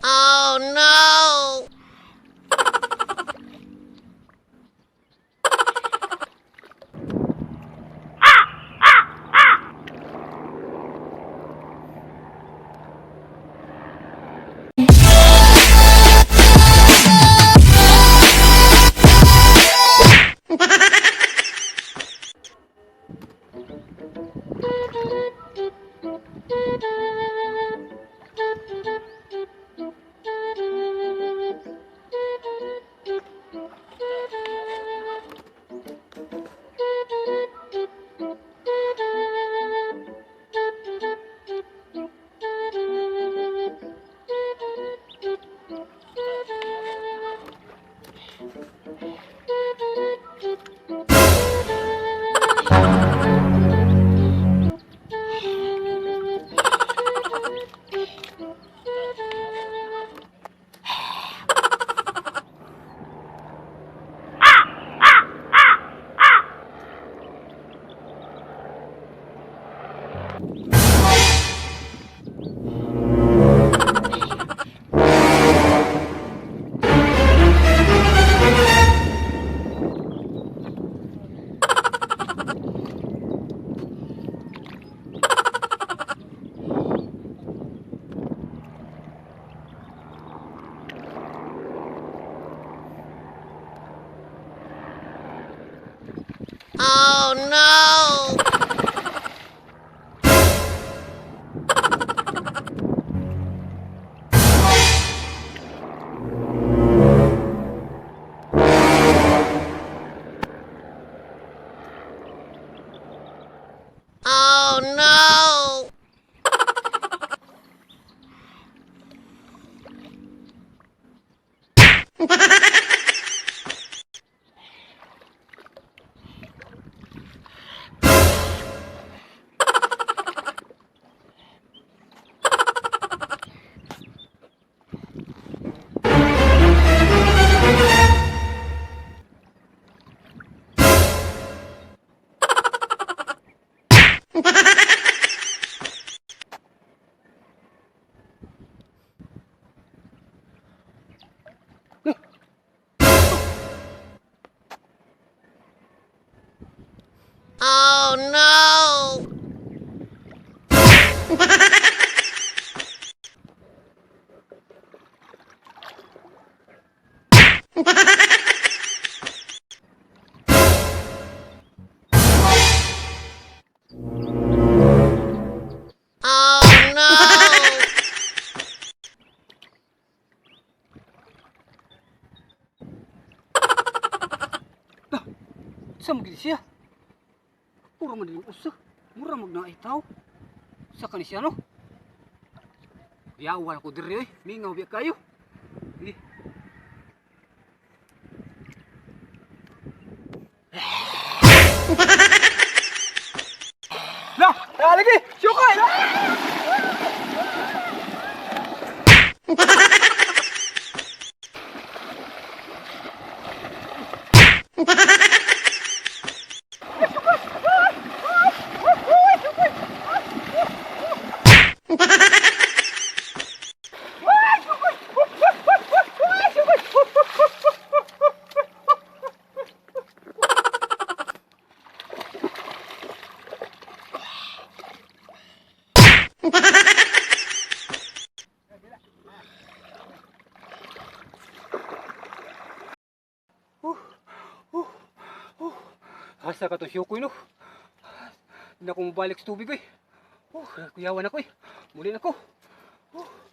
Oh no! Oh no! Oh no! Oh no! Oh no! Sa mo gid siya? Puro man din usa. Mura mag naay tao. Sa kani siya no? Yawan ko diri oy. Mingaw biya kayo. Eh. Na, na lagi. Syukay na. Asa ka to syukoy no? Hindi ako mabalik sa tubig oy. Oh, kuyawan ako eh. Muli na ko. Oh.